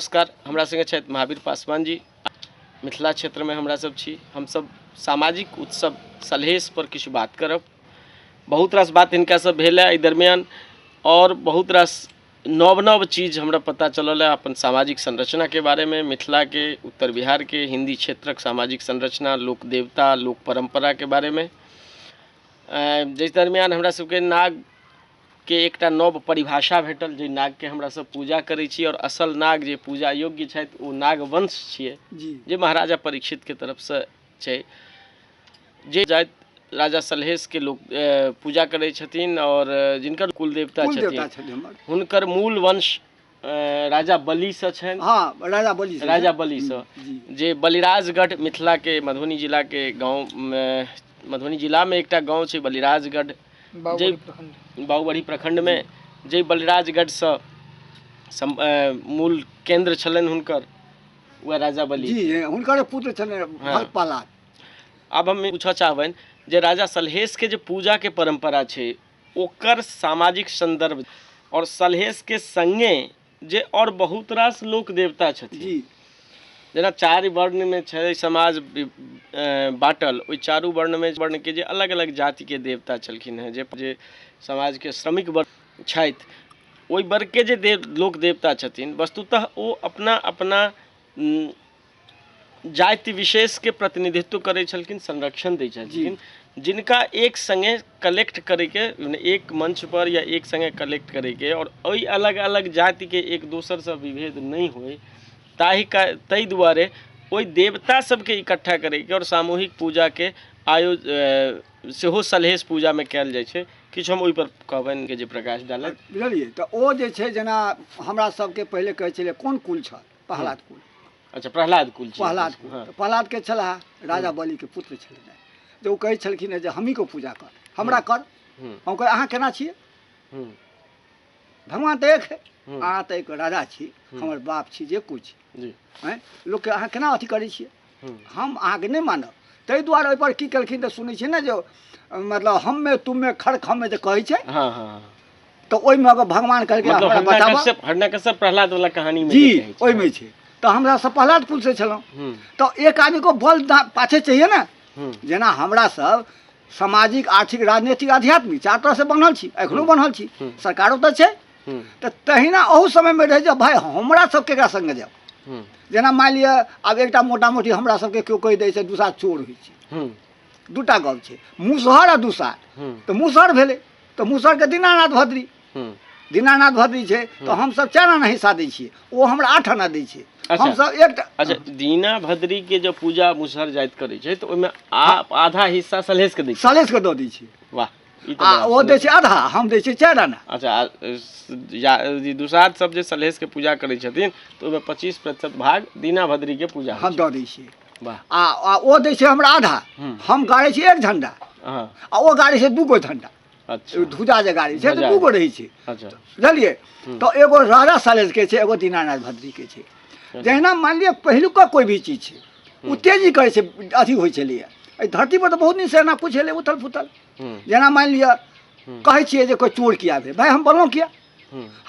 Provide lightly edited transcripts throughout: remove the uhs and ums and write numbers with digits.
नमस्कार। हमरा संगे छथि महावीर पासवान जी। मिथिला क्षेत्रमे हमरा सब छी। हमसब सामाजिक उत्सव सलहेश पर किछु बात करब। बहुत रास बात हिनका सब भेल है एहि दरमियान और बहुत रास नव नव चीज हमरा पता चलल है अपन सामाजिक संरचनाके बारेमे, मिथिलाके, उत्तर बिहारके, हिंदी क्षेत्रक सामाजिक संरचना, लोक देवता, लोक परम्पराके बारेमे। जाहि दरमियान हमरा सबके नागके एकटा नव परिभाषा भेटल, जाहि नागके हमरा सब पूजा करै छी और असल नाग जे पूजा योग्य छथि ओ नागवंश छियै जे महाराजा परीक्षितके तरफसँ छै, जे जाति राजा सलहेशके लोक पूजा करै छथिन और जिनकर कुल देवता छथिन हुनकर मूल वंश राजा बलिसँ छनि। हाँ, राजा बलि। राजा बलिसँ, जे बलिराजगढ़ मिथिलाके मधुबनी जिलाके गाँव, मधुबनी जिलामे एकटा गाँव छै बलिराजगढ़, जे बाबूबढ़ी प्रखंडमे, जे बलिराजगढ़सँ मूल केंद्र छलनि हुनकर, वएह राजा बलि जी, हुनकर पुत्र छलनि भरपाला। आब हम पूछऽ चाहबनि जे राजा सलहेशके जे पूजाके परम्परा छै ओकर सामाजिक संदर्भ और सलहेशके संगे जे और बहुत रास लोक देवता छथिन, जेना चारि वर्णमे छै समाज बाँटल, ओहि चारू वर्णमे वर्णके जे अलग अलग जातिके देवता छलखिन हेँ, जे जे समाजके श्रमिक वर्ग छथि ओहि वर्गके जे देव लोक देवता छथिन, वस्तुतः ओ अपना अपना जाति विशेषके प्रतिनिधित्व करै छलखिन, संरक्षण दै छलखिन, जिनका एक सङ्गे कलेक्ट करैके, एक मंच पर या एक सङ्गे कलेक्ट करैके और ओहि अलग अलग जातिके एक दोसरसँ विभेद नहि होइ ताहि का ताहि दुआरे ओहि देवता सबके इकट्ठा करैके और सामूहिक पूजाके सेहो सलहेश पूजामे कयल जाइ छै। किछु हम ओहिपर कहबनि जे प्रकाश डालत। बुझलियै? तऽ ओ जे छै जेना हमरा सबके पहिले कहै छलै कोन कुल छल? प्रहलाद कुल। अच्छा, प्रहलाद कुल। प्रहलाद कुल। हाँ। प्रहलाद के छलाह राजा बलि के पुत्र छलनि, जे ओ कहै छलखिन जे हमही को पूजा कर, हमरा कर। हम कहै अहाँ केना छियै? भगवान तऽ एक है, अहाँ तऽ एक राजा छी, हमर बाप छी, जे कुछ आँय लोकके अहाँ केना अथी करै छियै? हम अहाँके नहि मानब। ताहि दुआरे ओहिपर की केलखिन तऽ सुनै छियै ने जे मतलब हमे तुमे खर खमे जे कहै छै, तऽ ओहिमे अगर भगवान कहलकै हमरा बचाबऽ, हिरण्यकश्यप प्रहलाद वाला कहानी में जी ओहिमे छै। तऽ हमरा सब प्रहलाद कुल से छलहुँ, तऽ एक आदमी को बल पाछे चाहिए ने। जेना हमरा सब सामाजिक, आर्थिक, राजनीतिक, आध्यात्मिक चार तरह से बनल छी, एखनो बनल छी, सरकारो तऽ छै, तऽ तहिना अहू समयमे रहै जे भाय हमरा सब केकरा सङ्गे जाउ। जेना मानि लिअ आब एकटा मोटा मोटी हमरा सबके केओ कहि दै छै दूसरा चोर होइ छै, दूटा गप छै, मुसहर आ दूसरा, तऽ मुसहर भेलै तऽ मुसहरके दीनानाथ भद्री, दीनानाथ भद्री छै तऽ हमसब 4 आना हिस्सा दै छियै, ओ हमरा 8 आना दै छै। हमसब एकटा। अच्छा, दीना भद्री के जब पूजा मुसहर जाइत करै छै तऽ ओहिमे आधा हिस्सा सलहेश के दै छै। सलहेश के दऽ दै छियै। वाह। आ ओ दै छै आधा, हम दै छियै 4 आना। अच्छा, दुसाध सब जे सलहेश के पूजा करै छथिन तऽ ओहिमे 25% भाग दीना भद्री के पूजा हम दऽ दै छियै। वाह। आ ओ दै छै हमरा आधा, हम गाड़ै छियै 1 झंडा, आ ओ गाड़ै छै 2 गो झंडा। अच्छा। धुजा जे गाड़ी छै तऽ 2 गो रहै छै। अच्छा। बुझलियै? तऽ एगो राजा सलहेश के छै, एगो दीनानाथ भद्री के छै। जहिना मानि लिअ पहिलुका कोइ भी चीज छै ओ तेजी करै छै, अथी होइ छलैए एहि धरती पर तऽ बहुत दिनसँ एना कुछ एलै उथल फुथल। जेना मानि लिअ कहै छियै जे कोइ चोर किया भेल, भाय हम बनलहुँ किया,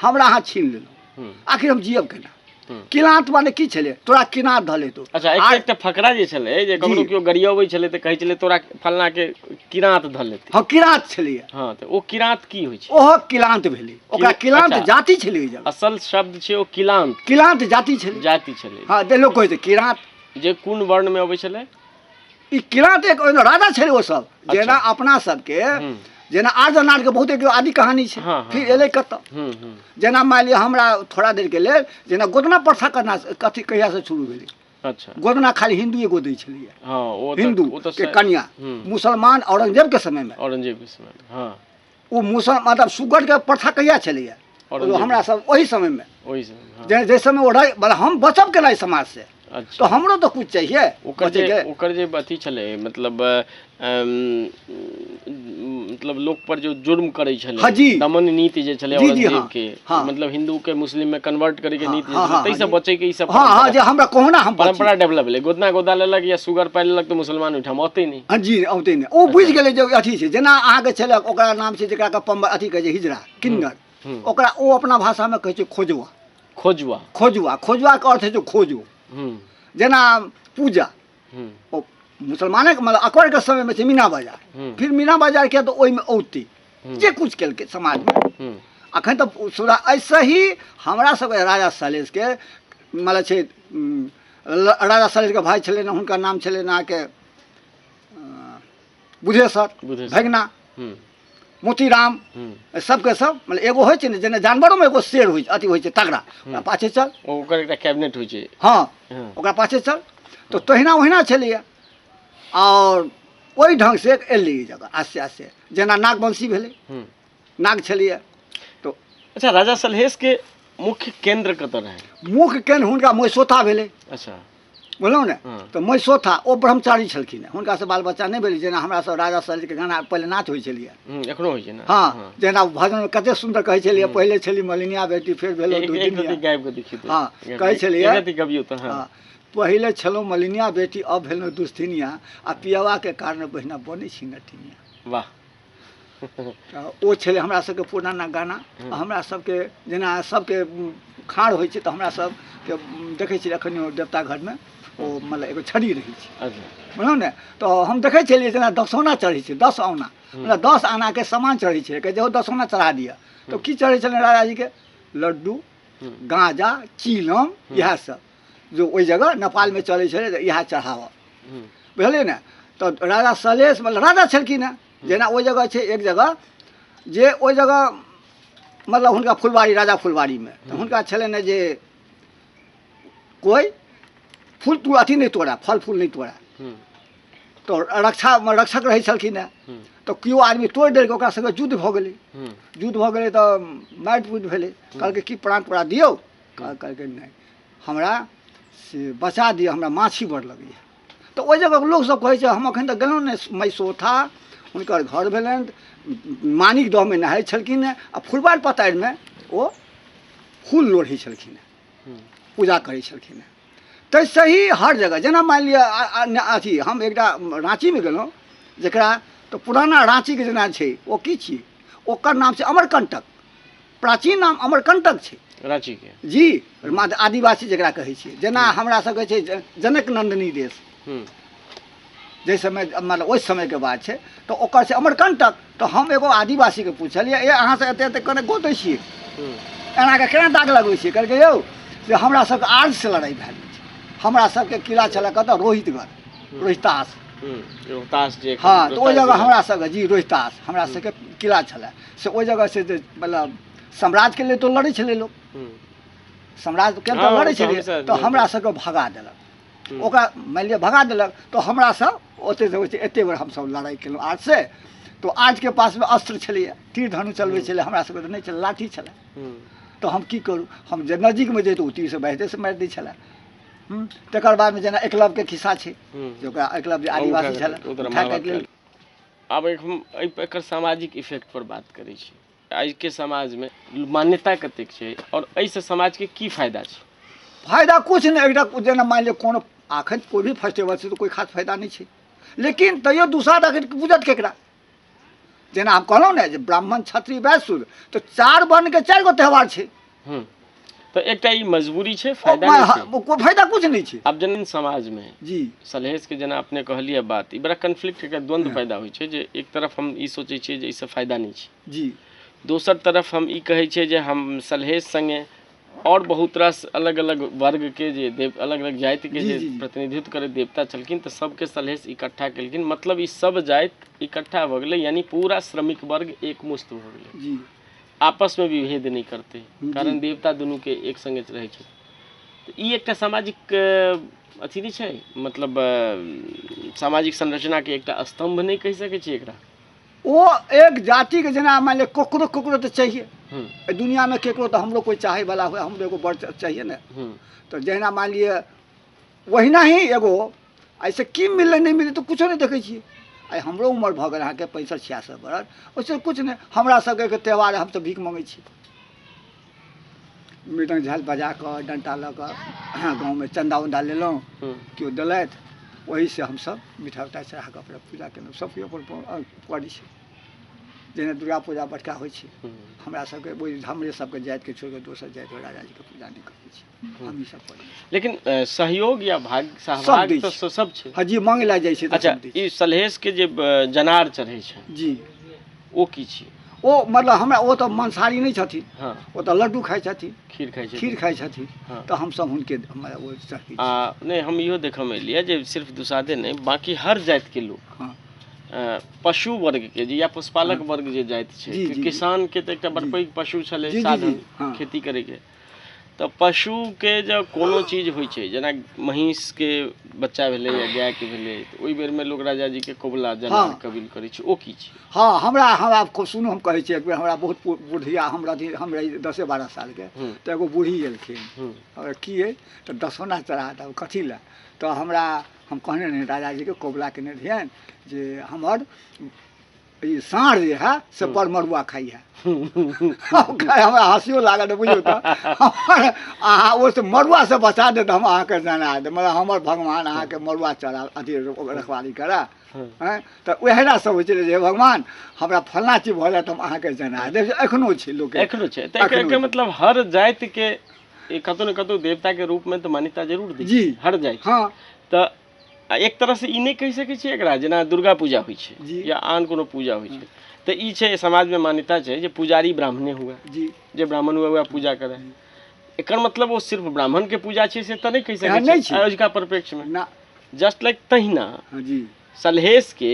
हमरा अहाँ छीन लेलहुँ, आखिर हम जियब केना? किलाँत माने की छलै? तोरा किनात धऽ लेतौ। अच्छा, एकटा फकरा जे छलै जे ककरो केओ गरियबै छलै तऽ कहै छलै तोरा फलना के किराँत धऽ लेतै। हँ, किराँत छलैए। हँ, तऽ ओ किराँत की होइ छै? ओहो किलाँत भेलै, ओकरा किलाँत जाति छलै ओहि जगह। असल शब्द छै ओ किलाँत। किलाँत जाति छलै। जाति छलै। हँ, जे लोक कहै छै किराँत। जे कोन वर्ण मे अबै छलै? ई किराँत एक ओहिमे राजा छलै ओ सब। जेना अपना सबके जेना आर्य नार्यके बहुत एक आदि कहानी छै, फिर एलै कतऽ? जेना मानि लिअ हमरा थोड़ा देरके लेल जेना गोदना प्रथा करना कथी कहियासँ शुरू भेलै? अच्छा। गोदना खाली हिन्दुए गोदै छलैए। हिन्दू के कन्या, मुसलमान औरंगजेबके समयमे। औरंगजेबके समयमे, हँ। ओ मुसल मतलब सुगर के प्रथा कहिया छलैए? हमरा सब ओहि समयमे, ओहि समय जाहि समय ओ रह, मतलब हम बचब केना एहि समाज से? अच्छा। तऽ हमरो तऽ कुछ चाहिए। ओकर जे अथी छलै, मतलब मतलब लोक पर जो जुर्म करै छलै, दमन नीति जे छलै औरंगजेब के, मतलब हिंदू के मुस्लिम में कन्वर्ट करे के नीति जे छलै, ताहि से बचै के ई सब। हाँ, हाँ, जे हमरा कहुना हम परंपरा डेवलप भेलै। गोदना गोदा लेलक या सुगर पालि लेलक तऽ मुसलमान ओहिठाम औतै नहि। हाँ जी, औतै नहि। ओ बुझि गेलै जे अथी छै। जेना अहाँके छलै ओकरा नाम छै जेकरा के अथी कहै छै हिजरा किन्नर, ओकरा ओ अपना भाषामे कहै छै खोजवा। खोजुआ। खोजुआ, खोजुआके अर्थ होइ छै खोजू, जेना पूजा ओ मुसलमानक मतलब अकबरके समयमे छै मीना बाजार, फिर मीना बाजार किया तऽ ओहिमे औतै जे कुछ केलकै समाजमे। अखन तऽ सुधा ऐसे ही हमरा सबके राजा सलेशके मतलब छै, राजा सलेशके भाय छलै ने, हुनकर नाम छलै अहाँके बुधेश्वर, भगना, मोतीराम, सबके सब मतलब एगो होइ छै ने, जेना जानवरोमे एगो शेर होइ अथी होइ छै तगड़ा, ओकरा पाछे चल, ओकर एकटा कैबिनेट होइ छै। हँ, ओकरा पाछे चल। तऽ तहिना ओहिना छलैए आओर ओहि ढङ्गसँ एलै ई जगह आस्ते आस्ते, जेना नागवंशी भेलै, नाग छलैए। तऽ अच्छा, राजा सलहेशके मुख्य केन्द्र कतऽ रहै? मुख्य केन्द्र हुनका मैसोथा भेलै। अच्छा, बुझलहुँ ने? तऽ मैसोथा, ओ ब्रह्मचारी छलखिन हेँ, हुनकासँ बाल बच्चा नहि भेलै। जेना हमरा सब राजा सलहेशके गाना पहिले नाच होइ छलैए, एखनो होइ छै ने? हँ, जेना भजनमे कते सुन्दर कहै छलियै, पहिले छली मलिनिया बेटी, फेर भेलहुँ हँ, कहै छलियै, हँ, पहिले छलहुँ मलिनिया बेटी, अब भेलहुँ दुस्थिनिया, आ पियवाके कारण बहिना बनै छी नटिनिया। वाह। तऽ ओ छलै हमरा सबके पुराना गाना। हमरा सबके जेना सबके खाड़ होइ छै तऽ हमरा सबके देखै छियै एखनियो देवता घरमे ओ मतलब एगो छड़ी रहै छै, बुझलहुँ ने? तऽ हम देखै छलियै जेना दसौना चढ़ै छै, 10 औना, मतलब 10 आनाके सामान चढ़ै छै, कहै छै हो दसौना चढ़ा दिअ। तऽ की चढ़ै छलै राजाजीके? लड्डू, गाँजा, चीलम, इएह सब जो ओहि जगह नेपालमे चलै छलै, तऽ इएह चढ़ावऽ, बुझलियै ने? तऽ राजा सलेश मतलब राजा छलखिन हेँ। जेना ओहि जगह छै एक जगह जे ओहि जगह मतलब हुनका फुलवारी, राजा फुलवारीमे तऽ हुनका छलनि जे कोइ फूल तू अथी नहि तोड़ा, फल फूल नहि तोड़ा, तऽ रक्षा रक्षक रहै छलखिन हेँ। तऽ केओ आदमी तोड़ि देलकै, ओकरा सभके युद्ध भऽ गेलै, युद्ध भऽ गेलै तऽ मारि पीट भेलै। कहलकै की प्राण तोड़ा दियौ? कहलकै नहि, हमरा से बचा दिअ, हमरा माछी बड़ लगैए। तऽ ओहि जगहके लोकसभ कहै छै, हम एखन तक गेलहुँ नहि, मैसोथा हुनकर घर भेलनि, मानिक दहमे नहाइ छलखिन हेँ आ फुलबार पतारिमे ओ फूल लोढ़ै छलखिन हेँ, पूजा करै छलखिन हेँ। ताहिसँ ही हर जगह जेना मानि लिअ अथी हम एकटा राँचीमे गेलहुँ, जकरा तऽ पुराना राँचीके जेना छै ओ की छियै, ओकर नाम छै अमरकंटक, प्राचीन नाम अमरकंटक छै राँचीके जी, आदिवासी जकरा कहै छियै। जेना हमरा सबके छै जनक नंदनी देश, जाहि समय मतलब ओहि समयके बात छै, तऽ ओकर छै अमरकंटक। तऽ हम एगो आदिवासीके पुछलियै, ए अहाँ सब एते एते केना गोतै छियै, एनाके केना दाग लगबै छियै? कहलकै यौ से हमरा सबके आर्यसँ लड़ाइ भए गेल छै, हमरा सबके किला छलै कतऽ, रोहितगढ़, रोहितास, रोहतास जे। हँ, तऽ ओहि जगह हमरा सबके जी रोहितास हमरा सबके किला छलै, से ओहि जगह से जे मतलब साम्राज्यके लेल तऽ लड़ै छलै लोक, साम्राज्यके तऽ लड़ै छलै, तऽ हमरा सबके भगा देलक, ओकरा मानि लिअ भगा देलक, तऽ हमरा सब ओते एते बेर हमसब लड़ाइ केलहुँ आज से। तऽ आजके पासमे अस्त्र छलैए, तीर धनुष चलबै छलै, हमरा सबके तऽ नहि छलै, लाठी छलै। तऽ हम की करू, हम जे नजदीकमे जैतहुँ ओ तीरसँ बाजिते मारि दै छलै। तकर बादमे जेना एकलव्यके खिस्सा छै, जे ओकरा एकलव्य जे आदिवासी छलै उठा कऽ लेल। आब हम एकर सामाजिक इफेक्ट पर बात करै छी। आइके समाजमे मान्यता कतेक छै आओर एहिसँ समाजके की फायदा छै? फायदा किछु नहि, एकटा जेना मानि लिअ कोनो अखन कोइ भी फेस्टिवल छै तऽ कोइ खास फायदा नहि छै, लेकिन तैयो दूसरा अखन बुझत केकरा। जेना हम कहलहुँ ने जे ब्राह्मण क्षत्रिय वैश्य शूद्र, तऽ 4 वर्णके 4 गो त्यौहार छै। तऽ एकटा ई मजबूरी छै, फायदा नहि छै। कोइ फायदा कुछ नहि छै। आब जेना समाजमे जी सलहेशके जेना अपने कहलियै बात, ई बड़ा कन्फ्लिक्ट, एकटा द्वन्द्व पैदा होइ छै जे एक तरफ हम ई सोचै छियै जे एहिसँ फायदा नहि छै जी, दोसर तरफ हम ई कहै छियै जे हम सलहेश सङ्गे आओर बहुत रास अलग अलग वर्गके जे देव, अलग अलग जातिके जे प्रतिनिधित्व करैत देवता छलखिन, तऽ सबके सलहेश इकट्ठा केलखिन, मतलब ई सब जाति इकट्ठा भऽ गेलै, यानी पूरा श्रमिक वर्ग एकमुश्त भऽ गेलै जी, आपसमे विभेद नहि करतै, कारण देवता दुनूके एक सङ्गे रहै छै। तऽ ई एकटा सामाजिक अथी नहि छै, मतलब सामाजिक संरचनाके एकटा स्तम्भ नहि कहि सकै छियै एकरा? ओ एक जातिके जेना मानि लिअ ककरो ककरो तऽ चाहिए एहि दुनिआँमे, ककरो तऽ हमरो कोइ चाहैवला हुए, हमरो एगो बड़ चाहिए ने। तऽ जहिना मानि लिअ ओहिना ही एगो एहिसँ की मिललै नहि मिललै तऽ किछो नहि देखै छियै। आइ हमरो उमर भऽ गेल अहाँके 65 66 बरस, ओहिसँ किछु नहि। हमरा सबके एगो त्यौहार, हमसब भीख मङ्गै छी, मृदङ्ग झालि बजा कऽ डण्टा लऽ कऽ गाँवमे चन्दा उन्दा लेलहुँ, केओ देलथि, ओहिसँ हमसब मिठाइ उठाइ चढ़ा कऽ अपना पूजा केलहुँ, सब केओ अपन करै छै। जेना दुर्गा पूजा बड़का होइ छै, हमरा सबके ओहि हमरे सबके जातिके छोड़ि कऽ दोसर जातिके राजाजीके पूजा नहि करै छै, हम ई सब करै छी। लेकिन सहयोग या भाग सहभाग तऽ सब छै। हँ जी, मांगे लए जाइ छै। अच्छा, ई सलहेश के जे जनार चढ़ै छै जी, ओ की छी? ओ मतलब हमरा ओ तऽ मांसाहारी नहि छथिन, ओ तऽ लड्डू खाइ छथिन, खीर खाइ छथिन, खीर खाइ छथिन, तऽ हमसब हुनके ओ चढ़ै। आ नहि, हम इहो देखऽमे एलियै जे सिर्फ दुसाधे नहि, बाँकी हर जातिके लोक, पशु वर्ग के जे या पशुपालक वर्ग जे जाति छै, किसान के तऽ एकटा बड़ पैघ पशु छलै साधन खेती करैके, तऽ पशुके जब कोनो चीज होइ छै, जेना महीँसके बच्चा भेलै या गायके भेलै, तऽ ओहि बेरमे लोक राजाजीके कबुला जनार कबील करै छै, ओ की छै? हँ, हमरा हमरा सुनू, हम कहै छी, एक बेर हमरा बहुत बुढ़िया, हम रही 10-12 सालके, तऽ एगो बूढ़ी एलखिन, की अइ तऽ दसौना चढ़ा देब, कथी लए? तऽ हमरा हम कहने रहियै राजाजीके कबुला केने रहियनि जे हमर ई साँढ़ जे है से बड़ मड़ुआ खाइ है। हमरा हँसियो लागल, बुझियौ तऽ हमर अहाँ ओहिसँ मड़ुआसँ बचा देत, हम अहाँके जना देब, मतलब हमर भगवान अहाँके मड़ुआ चढ़ा अथी रखवाली करए। तऽ ओहना सब होइ छै जे भगवान हमरा फल्लाँ चीज भऽ जायत हम अहाँके जना देब। एखनो छै लोक, एखनो छै। तऽ मतलब हर जातिके कतहु ने कतहु देवताके रूपमे तऽ मान्यता जरूर दै जी हर जाति। हँ, तऽ एक तरहसँ ई नहि कहि सकै छियै एकरा, जेना दुर्गा पूजा होइ छै या आन कोनो पूजा होइ छै, तऽ ई छै समाजमे मान्यता छै जे पुजारी ब्राह्मणे हुए जी, जे ब्राह्मण हुए वएह पूजा करे। एकर मतलब ओ सिर्फ ब्राह्मणके पूजा छै से तऽ नहि कहि सकै छियै अजुका परिप्रेक्ष्यमे ना, जस्ट लाइक तहिना जी सलहेशके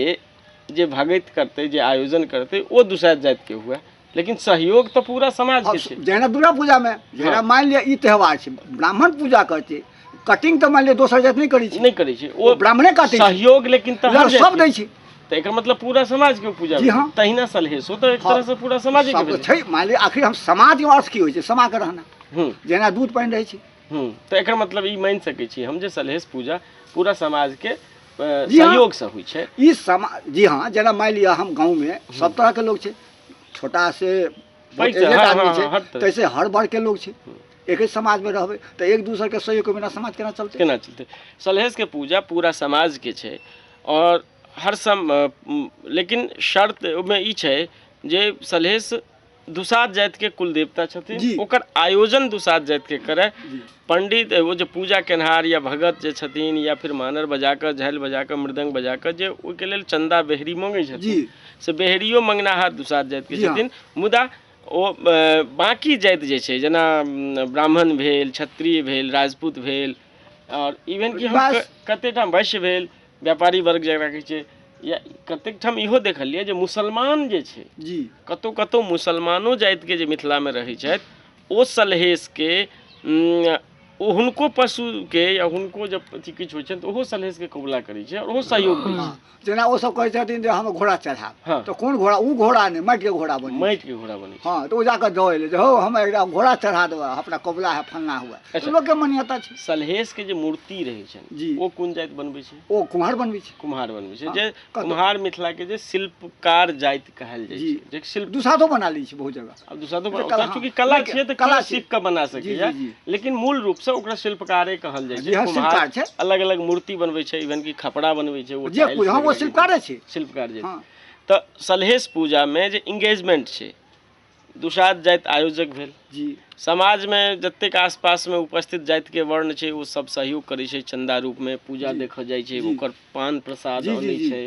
जे भगैत करतै, जे आयोजन करतै, ओ दुसाध जातिके हुए, लेकिन सहयोग तऽ पूरा समाजके छै। जेना दुर्गा पूजामे जेना मानि लिअ ई त्यौहार छै, ब्राह्मण पूजा करतै, कटिंग तऽ मानि लिअ दोसर जाति नहि करै छै, नहि करै छै, ओ ब्राह्मणे काटै छै, सहयोग लेकिन तऽ सब दै छै। तऽ एकर मतलब पूरा समाजके पूजा। जी हाँ, तहिना सलहेशो तऽ एक तरहसँ पूरा समाजके छै। मानि लिअ आखिर हम समाजके अर्थ की होइ छै? समाके रहना, जेना दूध पानि रहै छै। तऽ एकर मतलब ई मानि सकै छी हम जे सलहेश पूजा पूरा समाजके सहयोगसँ होइ छै ई समाज। जी हाँ, जेना मानि लिअ हम गाँवमे सब तरहके लोक छै, छोटा से आदमी छै, तैसे हर वर्गके लोक छै, एक समाजमे रहबै तऽ एक दोसरके सहयोगके बिना समाज केना चलतै? केना चलतै? सलहेशके पूजा पूरा समाजके छै और हर सम, लेकिन शर्त ओहिमे ई छै जे सलहेश दुसाध जातिके कुल देवता छथिन, ओकर आयोजन दुसाध जातिके करै, पंडित ओ जे पूजा केनहार या भगत जे छथिन या फिर मानर बजाकऽ, झालि बजाकऽ, मृदंग बजाकऽ जे ओहिके लेल चन्दा बेहरी मङ्गै छथिन, से बेहरियो मङ्गनाहार दुसाध जातिके छथिन। मुदा ओ बाँकी जाति जे छै, जेना ब्राह्मण भेल, क्षत्रिय भेल, राजपूत भेल, आओर इवन कि हम कतेक ठाम वैश्य भेल, व्यापारी वर्ग जकरा कहै छै, या कतेक ठाम इहो देखलियै जे मुसलमान जे छै जी, कतहु कतहु मुसलमानो जातिके जे मिथिलामे रहै छथि, ओ सलहेशके ओ हुनको पशुके या हुनको जब अथी किछु होइ छनि तऽ ओहो सलहेशके कबुला करै छै और ओहो सहयोग दै छै। जेना ओ सब कहै छथिन जे हम घोड़ा चढ़ायब, तऽ कोन घोड़ा? ओ घोड़ा नहि, माटिके घोड़ा बनै, माटिके घोड़ा बनै। हँ, तऽ ओ जाकऽ दऽ एलै जे हौ हम एकटा घोड़ा चढ़ा देबै, अपना कबुला है फल्लाँ हुआ, लोकके मान्यता छै। सलहेशके जे मूर्ति रहै छनि जी, ओ कोन जाति बनबै छै? ओ कुम्हार बनबै छै। कुम्हार बनबै छै, जे कुम्हार मिथिलाके जे शिल्पकार जाति कहल जाइ छै, जे शिल्प दुसाधो बना लै छै बहुत जगह। आब दुसाधो चूँकि कला छियै तऽ कला सीख कऽ बना सकैया, लेकिन मूल रूपसँ ओकरा शिल्पकारे कहल जाइ छै। कुम्हार छै, अलग अलग मूर्ति बनबै छै, इवन कि खपड़ा बनबै छै, ओ शिल्पकारे छै, शिल्पकार जाति। तऽ सलहेश पूजामे जे इंगेजमेंट छै, दुसाध जाति आयोजक भेल जी, समाजमे जतेक आसपासमे उपस्थित जातिके वर्ण छै ओ सब सहयोग करै छै चन्दा रूपमे, पूजा देखऽ जाइ छै, ओकर पान प्रसाद अनै छै,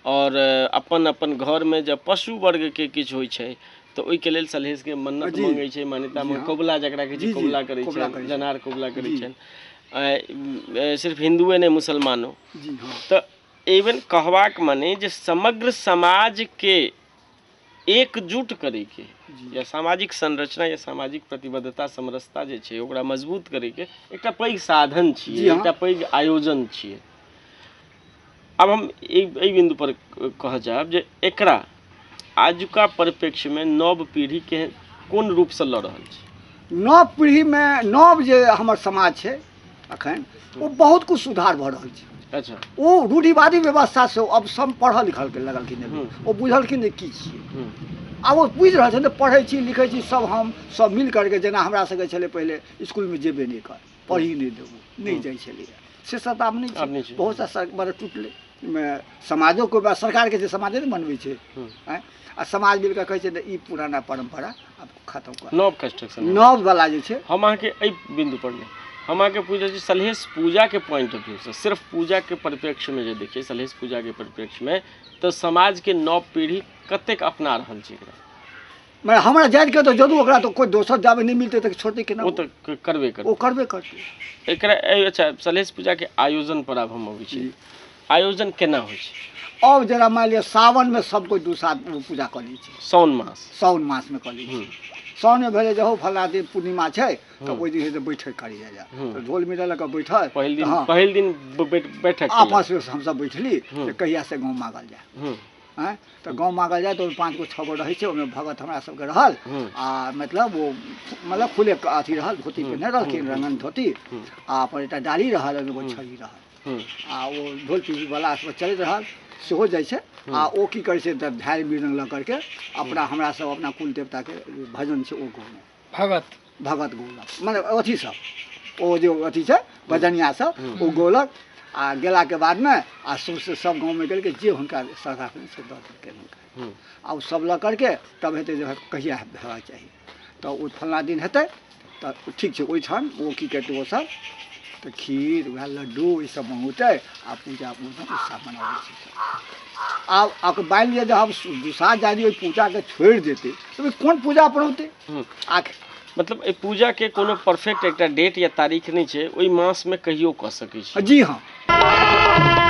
और अपन अपन घरमे जब पशु वर्गके किछु होइ छै तऽ ओहिके लेल सलहेशके मन्नत मङ्गै छै, मान्यता कबुला जकरा कहै छै, कबुला करै छै, जनार कबुला करै छनि, सिर्फ हिन्दुए नहि मुसलमानो। तऽ इवन कहबाक मने जे समग्र समाजके एकजुट करैके या सामाजिक संरचना या सामाजिक प्रतिबद्धता समरसता जे छै ओकरा मजबूत करैके एकटा पैघ साधन छियै, एकटा पैघ आयोजन छियै। आब हम एहि बिन्दु पर कहऽ चाहब जे एकरा आजुका परिप्रेक्ष्यमे नव पीढ़ीके कोन रूपसँ लऽ रहल छै? नव पीढ़ीमे नव जे हमर समाज छै अखन, ओ बहुत कुछ सुधार भऽ रहल छै। अच्छा, ओ रूढ़िवादी व्यवस्थासँ अब सब पढ़ल लिखल लगलखिन, ओ बुझलखिन जे की छियै, आब ओ बुझि रहल छै, पढ़ै छी लिखै छी सब, हम सब मिल करके, जेना हमरा सबके छलै पहिले इसकुलमे जेबे नहि कर, पढ़ी नहि देबो, नहि जाइ छलैए, से सब आब नहि छै, बहुत सा मतलब टूटलै। मे समाजोके बात सरकारके छै, समाजे ने बनबै छै। आँय, आ समाज मिलि कऽ कहै छै ने ई पुराना परम्परा आब खतम कर, नव कंस्ट्रक्शन, नववला जे छै। हम अहाँके एहि बिन्दु पर नहि, हम अहाँके पूछि रहल छी सलहेश पूजाके पॉइंट ऑफ व्यू से, सिर्फ पूजाके परिप्रेक्ष्यमे जे देखिए, सलहेश पूजाके परिप्रेक्ष्यमे तऽ समाजके नव पीढ़ी कतेक अपना रहल छै एकरा? मने हमरा जानिके तऽ जरूर ओकरा तऽ कोइ दोसर जाबे नहि मिलतै तऽ छोड़तै केना? ओ तऽ करबे करतै, ओ करबे करतै एकरा। अच्छा, सलहेश पूजाके आयोजन पर आब हम अबै छी। आयोजन केना होइ छै? अब जेना मानि लिअ सावनमे सब कोइ दू साल पूजा कऽ लै छै। साउन मास, साउन मासमे कऽ लै छै। साउनमे भेलै जे हौ फल्लाँ दिन पूर्णिमा छै तऽ ओहि दिन से बैठक करी जाइ जाय, तऽ ढोल मिला लऽ कऽ बैठल। पहिल दिन? हँ। पहिल दिन बैठक केलक। आपसमे हमसब बैठली जे कहिया से गाँव मांगल जाय। आँय, तऽ गाँव मांगल जाय तऽ ओहिमे 5 गो 6 गो रहै छै, ओहिमे भगत हमरा सबके रहल आ मतलब ओ मतलब खुले अथी रहल, धोती पहिने रहलखिन, रंगन धोती, आ अपन एकटा डाली रहल, ओहिमे एगो छड़ी रहल, आ ओ ढोल पीपी वाला सब चलैत रहल, सेहो जाइ छै। आ ओ की करै छै तऽ झाड़ि मृदंग लऽ करके अपना हमरा सब अपना कुल देवताके भजन छै ओ गौलहुँ। भगत गौलक, मने अथी सब ओ जे अथी छै भजनिया सब ओ गौलक। आ गेलाके बादमे आ सौँसे सब गाँवमे गेल जे हुनका श्रद्धा से दऽ देलकै हुनका। आ ओ सब लऽ करके तब हेतै जे कहिया हेबाक चाही, तऽ ओ फल्लाँ दिन हेतै तऽ ठीक छै। ओहिठाम ओ की करतै, ओ सब तऽ खीर वएह लड्डू ईसब मङ्गौतै आ पूजा उत्साह मनाबै छै सब। आब आब मानि लिअ जे हम दुसाध जाति ओहि पूजाके छोड़ि देतै तऽ कोन पूजा अपनौतै? आखिर मतलब एहि पूजाके कोनो परफेक्ट एकटा डेट या तारीख नहि छै, ओहि मासमे कहियो कऽ सकै छी? जी हाँ।